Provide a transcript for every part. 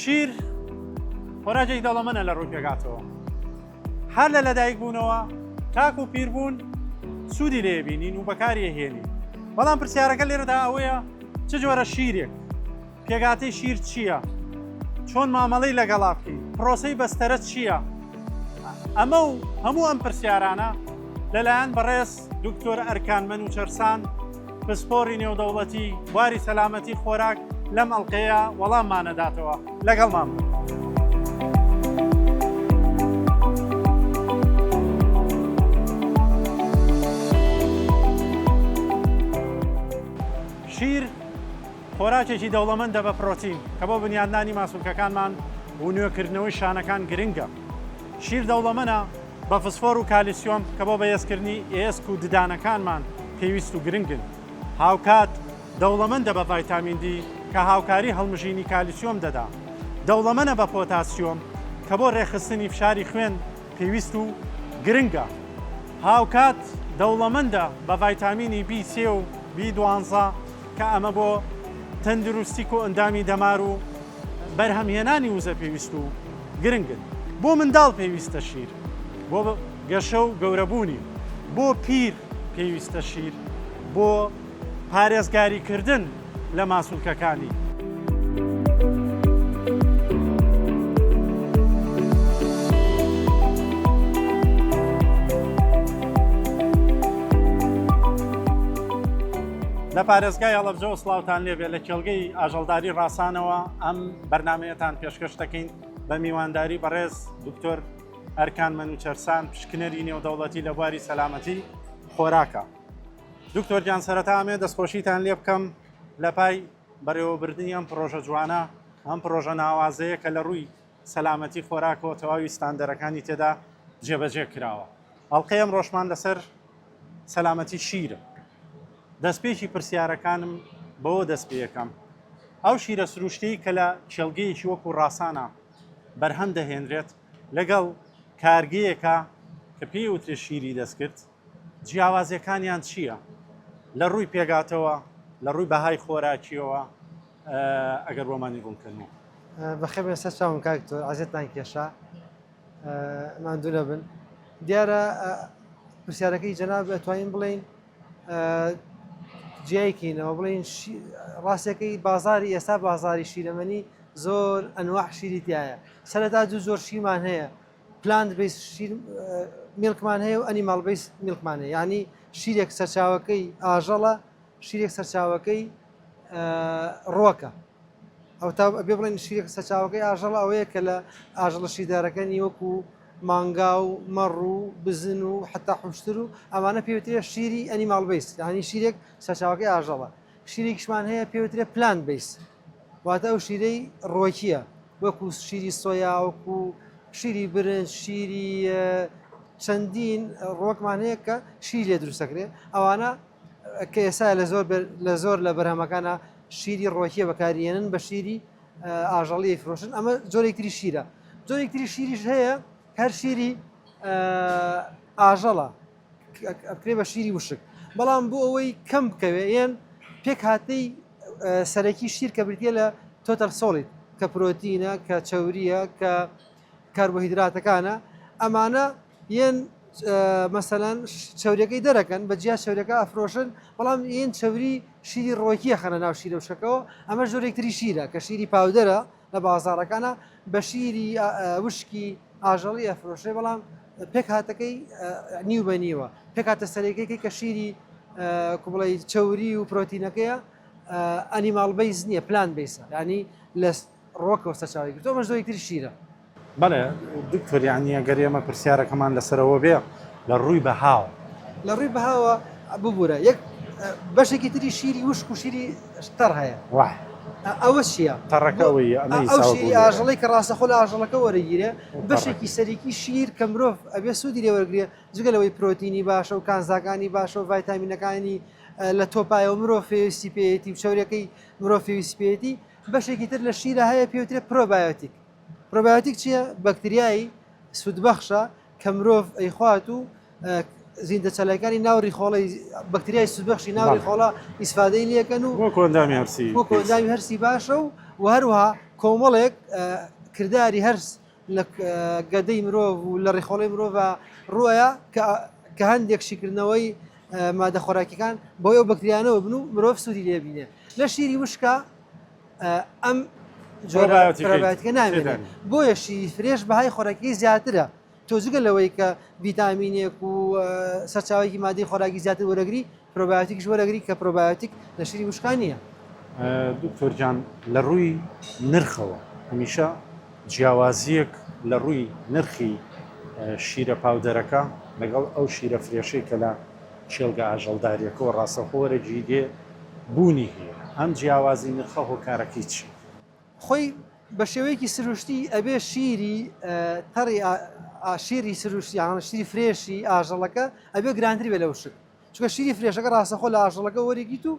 شیر خۆراکێکی دەوڵەمەنە لە ڕووی پێکهاتەوە. هەر لە لەدایک بوونەوە تاکو پیربوون سوودی لێ بینین و بەکاری هێنین. بەڵام پرسیارەکە لێرەدا ئەوەیە چ جۆرە شیرێک؟ پێکهاتەی شیر چییە؟ چۆن مامەڵەی لەگەڵا بکەین؟ پرۆسەی بەستەرە چییە؟ ئەمە و هەموو ئەم پرسیارانە لەلایەن بەڕێز دکتۆر ئەرکان مەنوچەرسان پسپۆڕی نێودەوڵەتی بواری سەلامەتی خۆراک لەم ئەڵلقەیە وەڵاممانەداتەوە لەگەڵمان بن. شیر خۆراکێکی دەوڵەمەندە بە پرۆتین کە بۆ بنیادنانی ماسولکەکانمان و نوێکردنەوەی شانەکان گرنگە. شیر دەوڵەمەنە بە فسفۆر و کالیسیۆم کە بۆ بەهێزکردنی ئێسک و ددانەکانمان پێویست و گرنگن. هاوکات دەوڵەمەندە بە ڤایتامین دی کە هاوکاری هەڵمژینی کالیسیۆم دەدا. دەوڵەمەنە بە پۆتاسیۆم کە بۆ رێکخستنی فشاری خوێن پێویست و گرنگە. هاوکات دەوڵەمەندە بە ڤایتامینی بی سێ و بی دوانزە کە ئەمە بۆ تەندروستی کۆئەندامی دەمار و بەرهەمهێنانی وزە پێویست و گرنگن. بۆ منداڵ پێویستە شیر بۆ گەشە و گەورەبوونی، بۆ پیر پێویستە شیر بۆ پارێزگاریکردن لە ماسولکەکانی. لە پارێزگای هەڵەبجەوە سڵاوتان لێبێ لە کێڵگەی ئاژەڵداری ڕاسانەوە ئەم بەرنمەیەتان پێشکەش دەکەین بە میوانداری بەڕێز دکتۆر ئەرکان مەنوچەرسان پشکنەری نێودەوڵەتی لە بواری سەلامەتی خۆراکە. دکتۆر گیان سەرەتا ئەمێ دەستخۆشیتان لێ بکەم لە پای بەڕێوەبردنی ئەم پڕۆژە جوانە ئەم پڕۆژە ناوازەیە کە لە ڕووی سەلامەتی خۆراکەوە تەواوی ستاندەرەکانی تێدا جێبەجێ کراوە ئەڵلقەی ئەم ڕۆژمان لەسەر سەلامەتی شیرە دەستپێکی پرسیارەکانم بەوە دەست پێەکەم ئەو شیرە سروشتی کە لە کێڵگەیەکی وەکو ڕاسانە بەرهەم دەهێنرێت لەگەڵ کارگەیەکە کە پێی وترێ شیری دەستکرد جیاوازیەکانیان چییە لە ڕووی پێگاتەوە لە ڕووی بەهای خۆراکیەوە ئەگەر بۆمانی ڕوونکەنەوە. بەخێر بێن سەر چاوم کاک دکتۆر عەزێتتان کێشا ماندوو نەبن دیارە پرسیارەکەی جەناب ئەتوانین بڵێین جیایکەینەوە بڵین ڕاستەکەی بازاری ئێستا بازاری شیرەمەنی زۆر ئەنواع شیری تایە سەرەتا دوو زۆر شیرمان هەیە plant base شیر milk مان هەیە و animal base milk مان هەیە یعنی شیرێک سەرچاوەکەی ئاژەڵە شیرێک سەرچاوەکەی ڕوەکە ئەو تا بێ بڵێن شیرێک سەرچاوەکەی ئاژەڵ ئەوەیە کە لە ئاژەڵە شیردارەکانی وەکو مانگا و مەڕ و بزن و حتا حوشتر و ئەمانە پێوترێ شیری animal base یعنی شیرێک سەرچاوەکەی ئاژەڵە شیرێکیشمان هەیە پێوترێ plant base واتە ئەو شیرەی ڕوەکییە وەکو شیری سۆیا وەکو شیری برنج شیری چەندین ڕوەکمان هەیە کە شیری لێ دروست دەکرێت ئەوانە کە ئێستا لە زۆر لە زۆر لە بەرهەمەکانە شیری ڕوەکیە بەکاریێنن بە شیری ئاژەڵی فرۆشن ئەمە جۆرێکتری شیرە جۆرێکتری شیریش هەیە هەر شیری ئاژەڵە ئەکرێ بە شیری وشک بەڵام بۆ ئەوەی کەم بکەوێ یان پێکهاتەی سەرەکی شیر کە بریتە لە total solid کە پرۆتینە کە چەوریە کە کاربۆهیدراتەکانە ئەمانە یەن مەسەلەن چەوریەکەی دەرەکەن بە جیا چەوریەکە ئەفرۆشن بەڵام یەن چەوری شیری ڕۆکیە خەنە ناو شیرە وشکەکەەوە ئەمە جۆرێکتری شیرە کە شیری powder ە لە بازاڕەکانە بە شیری وشکی ئاژەڵی ئەفرۆشێ بەڵام پێکهاتەکەی نیو بە نیوە پێکهاتە سەرەکیەکەی کە شیری کوبڵی چەوری و پرۆتینەکەیە animal base نییە plant base ە ینی لە ڕوەکەوە سەرچاوی گرتووە ئەمەش زۆرێکتری شیرە. بەڵێ دکتۆر یانی ئەگەر ئێمە پرسیارەکەمان لەسەرەوە بێ لە ڕووی بەهاوە. لە ڕووی بەهاوە ببورە یەک بەشێکی تری شیری وشک و شیری تەڕ هەیە واه ئەوە چییە؟ تەڕەکە ئەوەی ئەمەی ئەو شیری ئاژەڵی کە ڕاستەخۆ لە ئاژەڵەکە وەرەگیرێ بەشێکی سەرەکی شیر کە مرۆڤ ئەبێ سوودی لێ وەرگێ جگە لەوەی پرۆتینی باشە و کانزاکانی باشە و ڤایتامینەکانی لە تۆپایەوە مرۆڤ پێویستی پێیەتی و چەورەکەی مرۆڤ پێویستی پێیەتی بەشێکی تر لە شیرە هەیە پێوترێ پرۆبایۆتیک پرۆبایۆتیک چییە؟ بەکتریای سوودبەخشە کە مرۆڤ ئەیخوات و زیندە چالاکانی ناو ڕیخۆڵەی بەکتریای سوودبەخشی ناو ڕیخۆڵە ئیسفادەی لەکەن و بۆ کۆئەندامی هەرسی بۆ کۆئەندامی هەرسی باشە و و هەروەها کۆمەڵێک کرداری هەرس لە گەدەی مرۆڤ و لە ڕیخۆڵەی مرۆڤ ڕووەیە کە هەندێک شیکردنەوەی مادە خۆراکیەکان بۆی ئەو بەکتریانەوە بن و مرۆڤ سوودی لێبینێ لە شیری وشکە ئەم پرۆبایۆتیکە نامێنێت بۆیە شیری fresh بەهای خۆراکی زیاترە تۆ جگە لەوەی کە ڤیتامینێک و سەرچاوەیەکی مادەی خۆراکی زیاتر وەرەگری پرۆبایۆتیکش وەرەگری کە پرۆبایۆتیک لە شیری وشکا نییە. دکتۆر گیان لە ڕووی نرخەوە هەمیشە جیاوازیەک لە ڕووی نرخی شیرە powder ەکە لەگەڵ ئەو شیرە fresh ەی کە لە کێڵگە ئاژەڵداریەکەوە ڕاستەوخۆ وەرەگیرێ بوونی هەیە ئەم جیاوازی نرخە هۆکارەکەی چیە؟ خۆی بە شێوەیەکی سروشتی ئەبێ شیری تەڕی شیری سروشتی یان شیری fresh ی ئاژەڵەکە ئەبێ گرانتر بێ لە وشک چونکە شیری fresh ەکە ڕاستەخۆ لە ئاژەڵەکە وەرەگیت و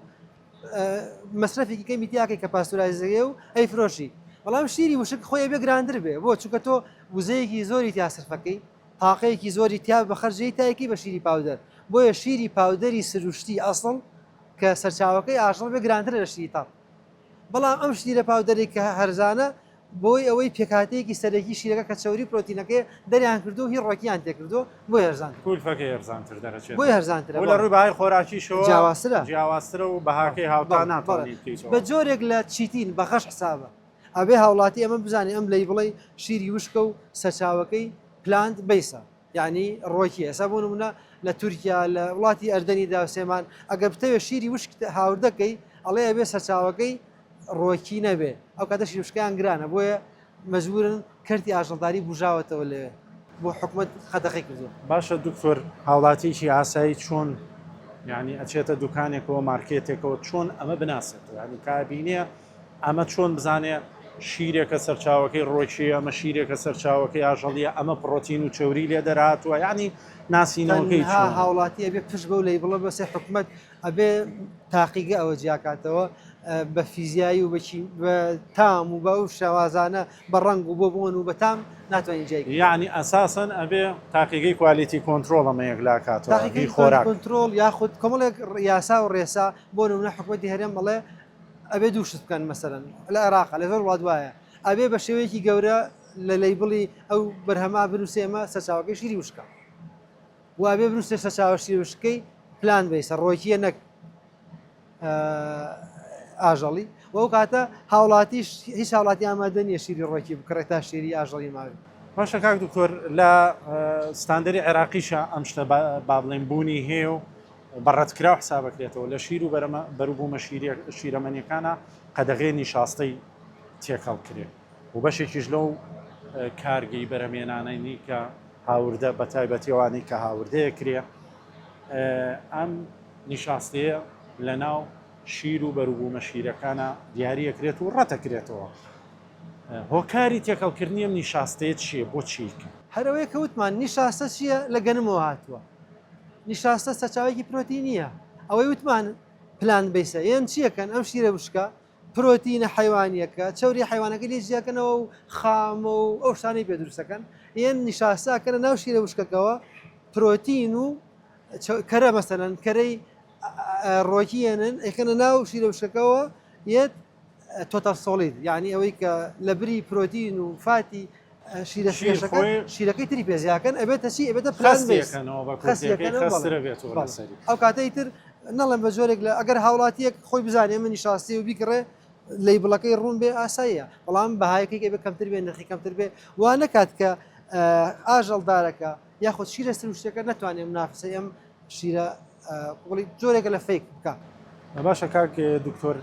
مەسرەفێکی کەمی تیاکەی کە pasteurize ەکەی و ئەی فرۆشی بەڵام شیری وشک خۆی ئەبێ گرانتر بێ بۆ چونکە تۆ وزەیەکی زۆری تیا سرفەکەی تاقەیەکی زۆری تیا بە خەرجی تایکی بە شیری powder بۆیە شیری powder ی سروشتی ئەسڵ کە سەرچاوەکەی ئاژەڵ بێ گرانترە لە شیری تەڕ بەڵام ئەم شیرە powder ەی کە هەرزانە بۆی ئەوەی پێکهاتەیەکی سەرەکی شیرەکە کە چەوری پرۆتینەکەی دەریان کردو هی ڕۆکیان تێکردو بۆی هەرزانتر کولفەکەی هەرزانتر دەرەچێت بۆی هەرزانترە و لە ڕووی بەهای خۆراکیشەوە جیاوازترە جیاوازترە و بەهاکەی هاوتا ناتوانانی بکەیتەوە. بە جۆرێک لە چیتین بە غەش حسابە ئەبێ هاوڵاتی ئەمە بزانێ ئەم label ەی شیری وشکە و سەرچاوەکەی plant base ە یعنی ڕۆکی ئێستا بۆ نمونە لە تورکیا لە وڵاتی ئەردەنی داوسێمان ئەگەر بتەوێت شیری وشک هاوردەکەی ئەڵێ ئەبێ سەرچاوەکەی ڕۆکی نەبێ ئەو کاتە شیر وشکیان گرانە بۆیە مەجبورن کەرتی ئاژەڵداری بوژاوەتەوە لەوێ بۆ حکومەت قەدەغەی کردووە. باشە دکتۆر هاوڵاتیەکی ئاسایی چۆن یعنی ئەچێتە دوکانێکەوە مارکێتێکەوە چۆن ئەمە بناسێتەوە یعنی کابینێ ئەمە چۆن بزانێ شیرێکە سەرچاوەکەی ڕۆکیە ئەمە شیرێکە سەرچاوەکەی ئاژەڵیە ئەمە پڕۆتین و چەوری لێ دەرهاتووە یعنی ناسینەوەکەی تەنها هاوڵاتی ئەبێ پشت بەو label ە بەسێ حکومەت ئەبێ تاقیگە ئەوە جیاکاتەوە بە فیزیایی و بەچی بە تام و بە ئەو شێوازانە بە ڕەنگ و بۆ بۆن و بە تام ناتوانین جیای کەین. یەعنی ئەساسەن ئەبێ تاقیگەی quality control ئەمە یەکلاکاتەوە هی تاقیگەی خۆراک. کۆنترۆڵ یاخود کۆمەڵێک یاسا و ڕێسا بۆ نمونە حکومەتی هەرێم ئەڵێ ئەبێ دوو شت بکەن مەسەلەن لە عێراق لە زۆر وڵات وایە ئەبێ بە شێوەیەکی گەورە لە label ی ئەو بەرهەما بنووسێ ئەمە سەرچاوەکەی شیری وشکە و ئەبێ بنووسێ سەرچاوە شیری وشکەی plant base ە ڕۆکیە نەک ئاژەڵی و ئەو کاتە هاوڵاتیش هیچ هاوڵاتی ئامادە نییە شیری ڕۆکی بکڕێت تا شیری ئاژەڵی ماوێت. باشە کاک دکتۆر لە ستاندەری عێراقیشە ئەم شتە با بڵێن بوونی هەیە و بە ڕەتکراو حسابەکرێتەوە لە شیر و بەروبوومە شیرەمەنیەکانە قەدەغەی نیشاستەی تێکەڵ کرێ و بەشێکیش لەو کارگەی بەرەمێنانەی کە هاوردە بە تایبەتی ئەوانەی کە هاوردەیە کرێ ئەم نیشاستەیە لە ناو شیر و بەروبوومە شیرەکانە دیاریەکرێت و ڕەتەکرێتەوە هۆکاری تێکەڵکردنی ئەم نیشاستەیە چییە بۆ چیکە؟ هەرەوەی کە وتمان نیشاستە چییە لە گەنمەوە هاتووە نیشاستە سەرچاوەیەکی پرۆتینیە ئەوەی وتمان plant base ە یان چیەکەن ئەم شیرە وشکە پرۆتینە حیوانیەکە چەوری حیوانەکە لێ جیاکەنەوە و خامە و ئەو شتانەی پێ دروستەکەن یان نیشاستەکەنە ناو شیرە وشکەکەوە پرۆتین و کەرە مەسەلەن کەرەی ڕۆکیێنن ئەیکەنە ناو شیرە وشکەکەوە یەت total solid یعنی ئەوەی کە لە بری پرۆتین و fat ی شیرە شیرەکە شیرەکەی تری پێ زیاکەن ئەبێتە چی ئەبێتە ئەو کاتەی تر نەڵێم بە جۆرێک لە ئەگەر هاوڵاتیەک خۆی بزانێ من نیشاستی و بیکڕێ label ەکەی ڕوون بێ ئاساییە بەڵام بەهایەکەی بێ کەمتر بێ نرخی کەمتر بێ وا نەکات کە ئاژەڵدارەکە یاخود شیرە سروشتەکە نەتوانێت منافسەی ئەم شیرە بڵی جۆرێکە لە fake بکە. باشە کاک دکتۆر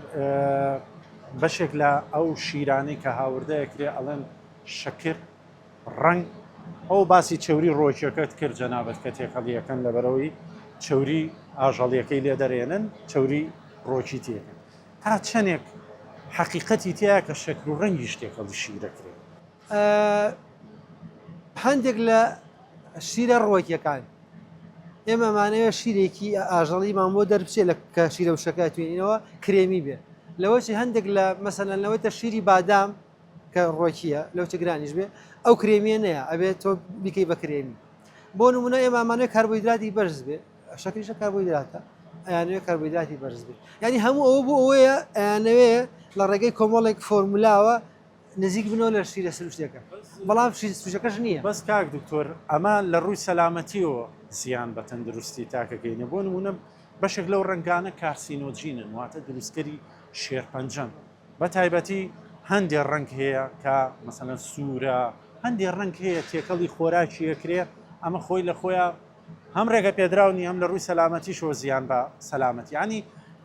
بەشێک لە ئەو شیرانەی کە هاوردەیەکرێ ئەڵێن شەکر ڕەنگ ئەو باسی چەوری ڕۆکیەکەت کرد جەنابەت کە تێکەڵیەکەن لەبەرەوەی چەوری ئاژەڵیەکەی لێ دەرێنن چەوری ڕۆکی تێکەن تا چەندێک حەقیقەتی تیا کە شەکر و ڕەنگیش تێکەڵی شیرەکرێت هەندێک لە شیرە ڕوەکیەکان ئێمە مانەوە شیرێکی ئاژەڵیمان بۆ دەربچێت لە کە شیرە وشەکە توێنینەوە کرێمی بێ لەوەچی هەندێک لە مەسەلەن لەوەتە شیری بادام کە ڕۆکیە لەو چ گرانیش بێ ئەو کرێمیە نەیە ئەبێت تۆ بیکەی بە کرێمی بۆ نمونە ئێمە ئەمانەوێت کاربۆیدراتی بەرز بێ شەکریشە کاربۆیدراتە. ئەیانەوێ کاربۆهیدراتی بەرز بێت یعنی هەموو ئەوە بۆ ئەوەیە ئەیانەوێ لە ڕێگەی کۆمەڵێک فۆرمولاوە نزیک بنەوە لە شیرە سروشتەکە بەڵام شیر سروشتەکەش نییە. بەس کاک دکتۆر ئەمە لە ڕووی سەلامەتیەوە زیان بە تەندروستی تاکەکەینە بۆ نمونە بەشێک لەو ڕەنگانە carcinogen ن واتە دروستکەری شێرپەنجەن بە تایبەتی هەندێ ڕەنگ هەیە کە مەسەلەن سوورە هەندێ ڕەنگ هەیە تێکەڵی خۆراکی ئەکرێ ئەمە خۆی لە خۆیان هەم ڕێگە پێدراو نیە هەم لە ڕووی سەلامەتیشەوە زیان بە سەلامەتی ینی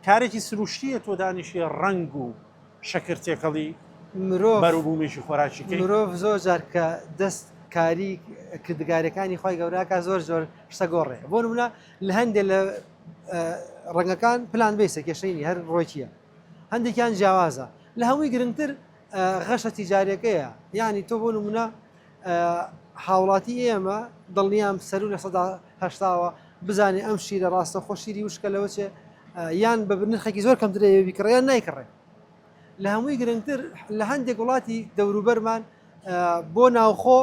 کارێکی سروشتیە تۆ دانیشی ڕەنگ و شەکر تێکەڵی مرۆڤ بەروبوومێکی خۆراکی کەی. مرۆڤ زۆر جار کە دەست کاری کردگارەکانی خوای گەورەکە زۆر زۆر شتە گۆڕێ بۆ نمونە لە هەندێک لە ڕەنگەکان plant base ە کێشەی نیە هەر ڕۆکیە هەندێکیان جیاوازە لە هەمووی گرنگتر غەشە تیجاریەکەیە یعنی تۆ بۆ نمونە هاوڵاتی ئێمە دڵنیام سەرو 80%ەوە بزانێ ئەم شیرە ڕاستە خۆ شیری وشکە لەوە چێ یان بە نرخێکی زۆر کەمترە بیکڕێ یان نایکڕێ لە هەمووی گرنگتر لە هەندێک وڵاتی دەوروبەرمان بۆ ناوخۆ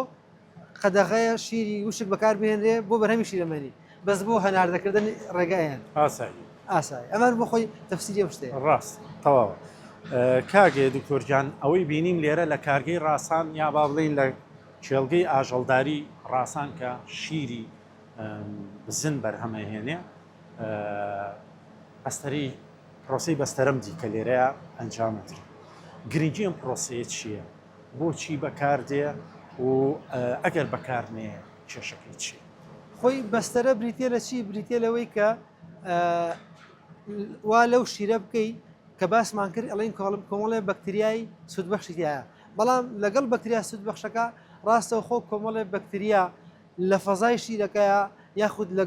قەدەغەیە شیری وشک بەکاربهێنرێ بۆ بەرهەمی شیرەمەنی بەس بۆ هەناردەکردن ڕێگایان ئاسایی ئاسایی ئەمان بۆ خۆی تەفسیری ئەم شتەیە ڕاست تەواوە کاک دکتۆر گیان ئەوەی بینیم لێرە لە کارگەی ڕاسان یا با بڵین لە کێڵگەی ئاژەڵداری ڕاسان کە شیری بزن بەرهەمەهێنێ بەستەری پرۆسی بەستەرم دی کە لێرەیە ئەنجامەدرێ گرنگی ئەم پرۆسەیە چییە؟ بۆچی بەکاردێ و ئەگەر بەکارنێ کێشەکەی چییە؟ خۆی بەستەرە بریتە لە چی بریتە لەوەی کە وا لەو شیرە بکەی کە باسمان کرد ئەڵێن کۆڵم کۆمەڵێ بەکتریای سوودبەخشی تایە بەڵام لەگەڵ بەکتریا سوودبەخشەکە ڕاستەوخۆ کۆمەڵێ بەکتریا لە فەزای شیرەکەیە یاخود لە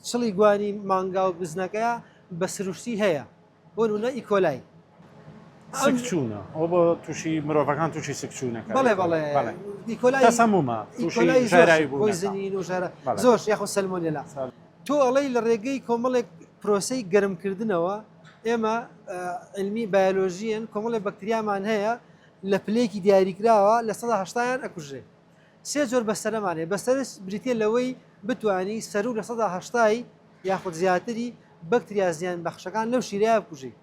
چڵی گوانی مانگا و بزنەکەیە بە سروشتی هەیە بۆ نمونە E. coli سکچوونە ئەو بۆ تووشی مرۆڤەکان تووشی سکچوونەکە بەڵێ بەڵێ E. coli تەسەمومە E. coli زۆر poisoning و ژەرە زۆر یاخود سەلمۆنێلا تۆ ئەڵێی لە ڕێگەی کۆمەڵێک پرۆسەی گەرمکردنەوە ئێمە علمی بایۆلۆژیەن کۆمەڵێک بەکتریامان هەیە لە پلەیەکی دیاریکراوە لە سەدا هەشتایان ئەکوژێ سێ جۆر بەستەرەمان هەیە بەستەرە بریتە لەوەی بتانی سەرو لە سەدا هەشتای یاخود زیاتری بەکتریا زیان بەخشەکان لەو شیرەیە بکوژی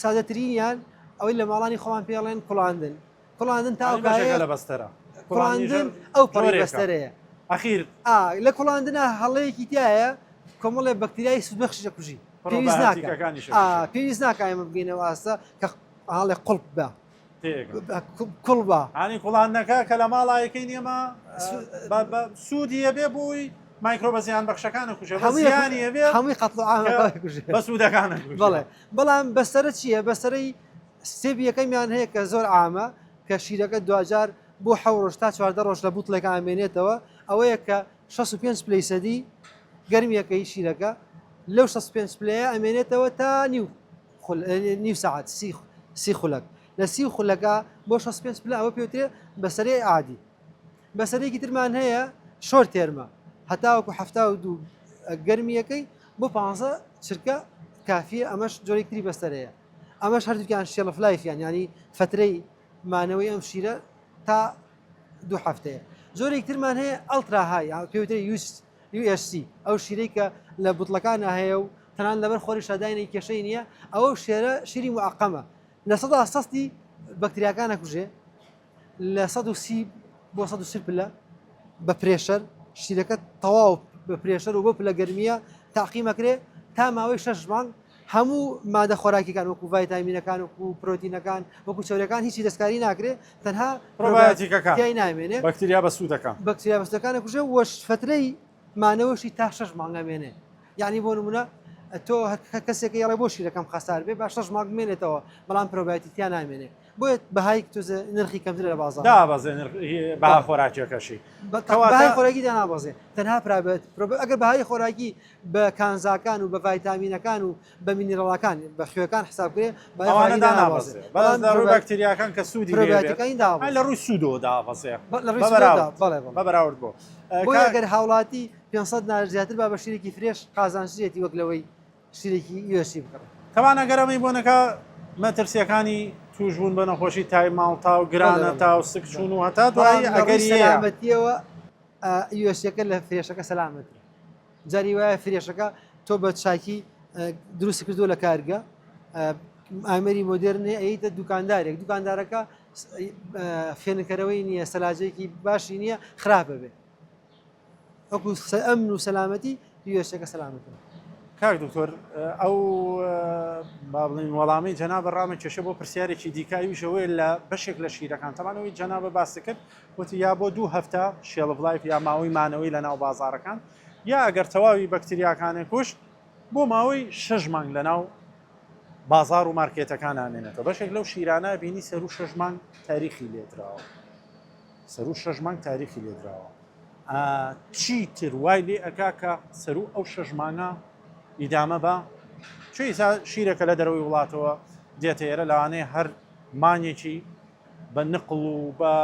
سادەترینیان ئەوەی لە ماڵانی خۆمان پێڵێن کوڵاندن کوڵاندن تا ئەو بەشێکە لە بەستەرە کوڵاندن ئەو پەڕی بەستەرەیە ئەخیر لە کوڵاندنا هەڵەیەکی تایە کۆمەڵێ بەکتریای سوودبەخشی دەکوژی پێویست ناکە پێویست ناکە ئێمە بگەینەوە ئاستە کە هەڵێ قڵپ بە کوڵ بە ینی کوڵاندنەکە کە لە ماڵایەکەی نیێمە سوودی هەبێ بووی مایکرۆبە زیان بەخشەکانە کوژێ هەموویانی هەبێ هەمووی قەتڵ بە سوودەکانە بەڵێ بەڵام بەسەرە چییە بەسەرەی step ی یەکەمیان هەیە کە زۆر عامە کە شیرەکە دواجار بۆ حەو ڕۆژ تا 14 ڕۆژ لە بوتڵێکا ئەمێنێتەوە ئەوەیە کە 65 پلەی سەدی گەرمیەکەی شیرەکە لەو 65 پلەیە ئەمێنێتەوە تا نیو خول نیو سەعات سی سی خولەک لە سی خولەکە بۆ 65 پلە ئەوە پێوترێ بەسەرەی عادی بەسەرێکی ترمان هەیە short term ە هەتاوەکو 72 گەرمیەکەی بۆ 15 چرکە کافیە ئەمەش جۆرێک تری بەسەرەیە ئەمەش هەردووکیان shelf life یان یانی فترەی مانەوەی ئەم شیرە تا دوو هەفتەیە جۆرێک ترمان هەیە ultra high پێوترێ US UHT ئەو شیرەی کە لە بوتڵەکانە هەیە و تەنان لەبەر خۆری شاداینی کێشەی نییە ئەوە شێرە شیری معقەمە لە سەدا سەستی بەکتریاکانە کوژێ لە 130 بۆ 130 پلە بە pressure شیرەکە تەواو بە pressure و بۆ پلە گەرمیە تاقیمەکرێ تا ماوەی شەش مانگ هەموو مادە خۆراکیەکان وەکو ڤایتامینەکان وەکو پرۆتینەکان وەکو چەورەکان هیچی دەستکاری ناکرێ تەنها پرۆبایۆتیکەکان تیای نامێنێ بەکتریا بەسوودەکان بەکتریا بەسوودەکان ئەکوژێ وەش فترەی مانەوەشی تا شەش مانگ ئەمێنێ یعنی بۆ نمونە تۆ هەر کەسێک یاڵێ بۆ شیرەکەم خەسار بێ با شەش مانگ بمێنێتەوە بەڵام پرۆبایۆتیک تیا نامێنێ بۆیە بەهای تۆزێ نرخی کەمترە لە بازاڕ. دابەزێ نرخ بەها خۆراکیەکەشی. کەواتە بەهای خۆراکی دانابەزێ تەنها پرابێت ئەگەر بەهای خۆراکی بە کانزاکان و بە ڤایتامینەکان و بە مینیرەڵەکان بە خوێکان حساب کرێ ئەوانە دانابەزێ بەڵام لە ڕووی بەکتریاکان کە سوودی پرۆبایۆتیکانی دابەزێ لە ڕووی سوودەوە دابەزێ لە ڕووی سوودەوە بەڵێ بە بەراورد بۆ بۆیە ئەگەر هاوڵاتی 500 دینار زیاتر با بە شیرێکی fresh قازانجترێتی وەک لەوەی شیرێکی UHT بکڕێ. تەبعەن ئەگەر ئەمەی بۆ نەکا مەترسیەکانی توشبوون بە نەخۆشی تای ماڵتا و گرانە تا و سکچوون و هەتا دوایی ئەگەری هەیە. سەلامەتیەوە UHT یەکە لە fresh ەکە سەلامەترە. جاری وایە fresh ەکە. تۆ بە چاکی دروست کردووە لە کارگە ئامێری مۆدێرنێ ئەیتە دوکاندارێک دوکاندارەکە فێنکەرەوەی نییە سەلاجێکی باشی نییە خراپە بێ وەکو ئەمن و سەلامەتی یوێشەکە سەلامەتە. کاک دکتۆر ئەو با بڵین وەڵامی جەنابە ڕامە کێشە بۆ پرسیارێکی دیکە ئەویش ئەوەیە لە بەشێک لە شیرەکان تەمانەوەی جەنابە باسی کرد وتی یا بۆ دوو هەفتە shelf life یا ماوەی مانەوەی لە ناو بازارەکان یا ئەگەر تەواوی بەکتریاکانێک کوشت بۆ ماوەی شەش مانگ لە ناو بازار و مارکێتەکان ئامێنێتەوە بەشێک لەو شیرانە بینی سەرو شەش مانگ تاریخی لێدراوە سەرو شەش مانگ تاریخی لێدراوە چی تر وای لێ ئەکا کە سەرو ئەو شەش مانگە ئیدامە بە چۆ ئیسا شیرەکە لە دەرەوەی وڵاتەوە دێتە ئێرە لەوانەیە هەر مانگێکی بە نقڵ و بە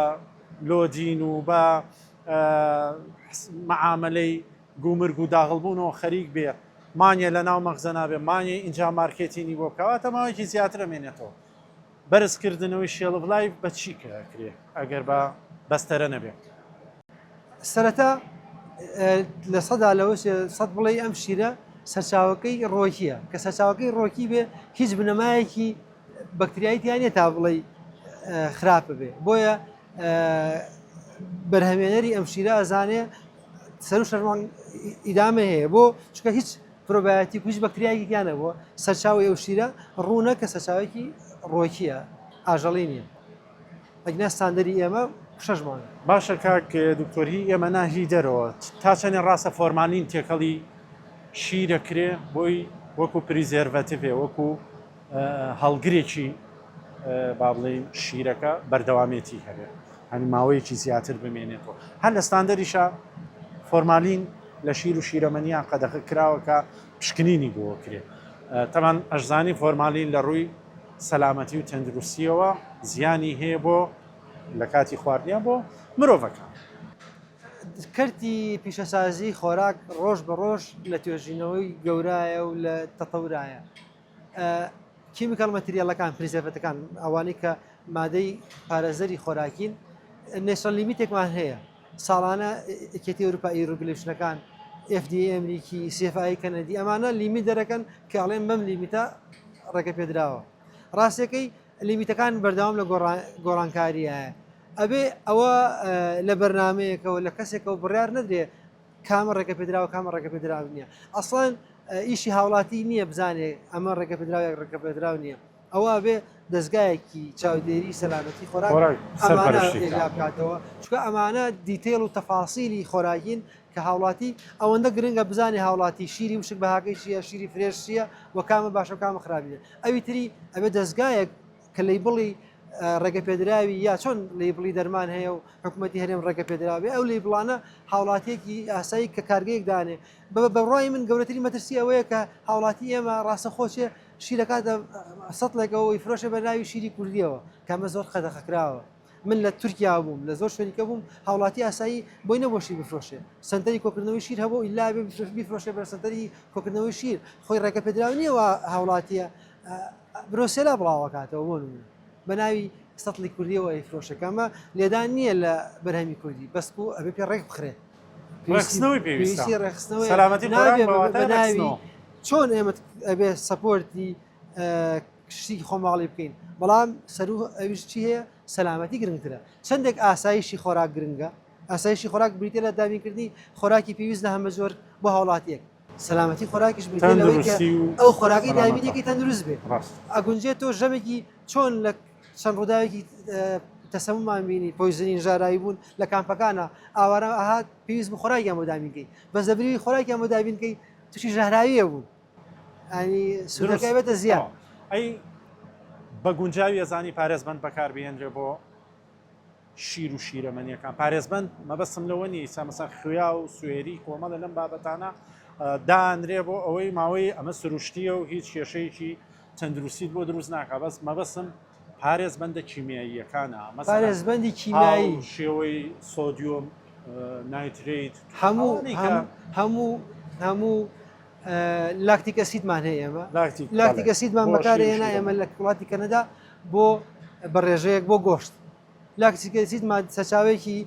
loading و بە معاملەی گومرگ و داغڵبوونەوە خەریک بێ مانگێ لە ناو مەخزەنا بێ مانگێ ئینجا marketing ی بۆ بکەواتە ماوەیەکی زیاتر ئەمێنێتەوە بەرزکردنەوەی shelf life بە چی کرێ ئەگەر بە بەستەرە نەبێ؟ سەرەتا لە سەدا لەوە سەد بڵێ ئەم شیرە سەرچاوەکەی ڕۆکیە کە سەرچاوەکەی ڕۆکی بێ هیچ بنەمایەکی بەکتریایی تیا نیە تا بڵێ خراپ بێ بۆیە بەرهەمێنەری ئەم شیرە ئەزانێ سەر و شەرمان ئیدامە هەیە بۆ چکە هیچ پرۆبایەتی هیچ بەکتریایەکی تیا نەبووە سەرچاوی ئەو شیرە ڕوونە کە سەرچاوێکی ڕۆکیە ئاژەڵی نییە ئەگنا ستاندەری ئێمە شەش مانگ. باشە کاک دکتۆر هی ئێمە نا هی دەرەوە تا چەنێ ڕاستە فۆرمالین تێکەڵی شیرە کرێ بۆی وەکو preservative ێ وەکو هەڵگرێکی با بڵێین شیرەکە بەردەوامێتی هەبێ هەنی ماوەیەکی زیاتر بمێنێتەوە هەر لە ستاندەریشە فۆرمالین لە شیر و شیرەمەنیان قەدەغە کراوە کە پشکنینی بۆ کرێ تەمان ئەشزانی فۆرمالین لە ڕووی سەلامەتی و تەندروستیەوە زیانی هەیە بۆ لە کاتی خواردنیان بۆ مرۆڤەکان. کەرتی پیشەسازی خۆراک ڕۆژ بە ڕۆژ لە توێژینەوەی گەورایە و لە تەتەورایە. chemical material ەکان preservative ەکان ئەوانەی کە مادەی پارێزەری خۆراکین national limit ێکمان هەیە ساڵانە یەکێتی ئەوروپا regulation ەکان FDA ئەمریکی CFIA کەنەدی ئەمانە limit دەرەکەن کە ئەڵێن بەم limit ە ڕێگە پێدراوە ڕاستەکەی limit ەکان بەردەوام لە گۆڕانکاریە ئەبێ ئەوە لە بەرنمەیەکەوە لە کەسێکەوە بڕیار نەدرێ کامە ڕێگە پێدراوە کامە ڕێگە پێدراو نییە ئەسڵەن ئیشی هاوڵاتی نییە بزانێ ئەمە ڕێگە پێدراو یان ڕێگە پێدراو نییە ئەوە بێ دەستگایەکی چاودێری سەلامەتی خۆراک ئەمانە بکاتەوە چونکە ئەمانە detail و تەفاسیلی خۆراکین کە هاوڵاتی ئەوەندە گرنگە بزانێ هاوڵاتی شیری وشک بەهاکەی چییە شیری fresh چییە و کامە باشە و کامە خراپە ئەوی تری ئەبێ دەستگایەک کە label ی ڕێگەپێدراوی یا چۆن label ی دەرمان هەیە و حکوومەتی هەرێم ڕێگە پێدراوێ ئەو label انە هاوڵاتیەکی ئاسایی کە کارگەیەک دانێ بە بەڕای من گەورەترین مەترسی ئەوەیە کە هاوڵاتی ئێمە ڕاستە خۆچێ شیرەکاتە سەتڵێکەوەی فرۆشە بە ناوی شیری کوردیەوە کەمە زۆر قەدەخەکراوە من لە تورکیا بووم لە زۆر شوێنیکە بووم هاوڵاتی ئاسایی بۆی نەبوو شیر بفرۆشێ سنتەری کۆکردنەوەی شیر هەبوو ئیلا بیفرۆشێ بە سنتەری کۆکردنەوەی شیر خۆی ڕێگە پێدراو نییە هاوڵاتیە Brucella بڵاوەکاتەوە بۆ نمونە بە ناوی سەتڵی کوردیەوە ئەیفرۆشێ کە ئەمە لێدان نییە لە بەرهەمی کوردی بەس و ئەبێ پێ ڕێک بخرێ ڕێکخستنەوەی پێویستە پێویستی ڕێکخستنەوەی سەلامەتی خۆراک نابێ بە واتای بە ناوی ڕێکخستنەوە. چۆن ئێمە ئەبێ support ی شتی خۆماڵی بکەین بەڵام سەرو ئەویش چی هەیە سەلامەتی گرنگترە چەندێک ئاسایشی خۆراک گرنگە ئاسایشی خۆراک بریتە لە دابینکردنی خۆراکی پێویست لە هەمەجۆر بۆ هاوڵاتیەک سەلامەتی خۆراکیش بریتیە لەوەی کە تەندروستی و ئەو خۆراکەی سەلامەتە. دابینێکی تەندروست بێ ڕاست. ئەگونجێت تۆ ژەمێکی چۆن لە چەند ڕووداوێکی تەسەمومان بینی poisoning ژاراوی بوون لە کامپەکانە ئاوارە ئەهات پێویست بوو خۆراکیان بۆ دابینکەی بەس لەبری خۆراکیان بۆ دابینکەی تووشی ژەهراویە بوون ئەنی سوودەکەی دروست. بێتە زیاد تەواو. ئەی بە گونجاوی ئەزانی پارێزبەند بەکاربهێنرێ بۆ شیر و شیرەمەنیەکان پارێزبەند مەبەستم لەوە نیە ئیستا مەسەن خویا و سوێری کۆمەڵە لەم بابەتانە دانرێ بۆ ئەوەی ماوەی ئەمە سروشتیە و هیچ کێشەیەکی تەندروستیت بۆ دروست ناکە بەس مەبەستم پارێزبەندە کیمیاییەکانە پارێزبەندی کیمیایی شێوەی sodium nitrate هەموو هەموو هەموو lactic acid مان هەیە ئێمە lactic acid مان بەکارهێنا ئێمە لە وڵاتی کەنەدا بۆ بە ڕێژەیەک بۆ گۆشت lactic acid سەرچاوەیەکی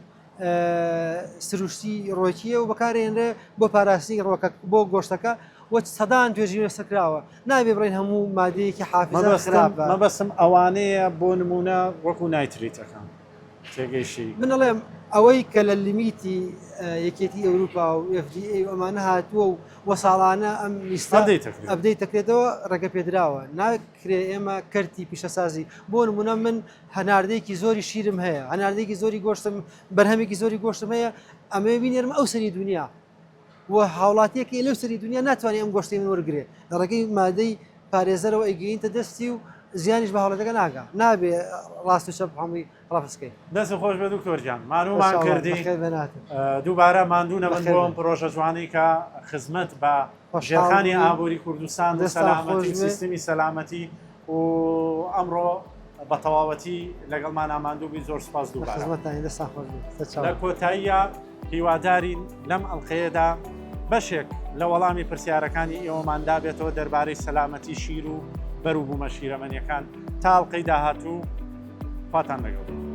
سروشتی ڕۆکیە و بەکارێنرێ بۆ پاراستنی ڕۆکە بۆ گۆشتەکە و سەدان توێژینەوە لەسەر کراوە نابێ بڵێین هەموو مادەیەکی حافزە خراپە. مەبەستم ئەوانەیە بۆ نموونە وەکو nitrate ەکان تێگەیشی. من ئەڵێم ئەوەی کە لە limit ی یەکێتی ئەوروپا و FDA و ئەمانە هاتووە و وە ساڵانە ئەم لیستە update دەکرێتەوە ڕێگە پێدراوە ناکرێ ئێمە کەرتی پیشەسازی بۆ نمونە من هەناردەیەکی زۆری شیرم هەیە هەناردەیەکی زۆری گۆشتم بەرهەمێکی زۆری گۆشتم هەیە ئەمەوێ بینێرم ئەو سەری دنیا و هاوڵاتیەکی لەو سەری دنیا ناتوانێت ئەم گۆشتی من وەرگێ لە ڕێگەی مادەی پارێزەرەوە ئەیگەینتە دەستی و زیانیش بە هاوڵاتەکە ناگا نابێ ڕاست و چەپ هەمووی ڕەفزکەین. دەست خۆش بێ دکتۆر گیان مانوومان کردی دووبارە ماندوو نەبن بۆ ئەم پرۆژە جوانەی کە خزمەت بە ژێرخانی ئابووری کوردستان و سەلامەتی سیستمی سەلامەتی و ئەمڕۆ بە تەواوەتی لەگەڵمان ئاماندوو بی زۆر سپاس دووبارە لە کۆتاییە هیوادارین لەم ئەڵلقەیەدا بەشێک لە وەڵامی پرسیارەکانی ئێوەمان دابێتەوە دەربارەی سەلامەتی شیر و بەروبوومە شیرەمەنیەکان تا ئەڵلقەی داهاتوو خواتان لەگەڵ.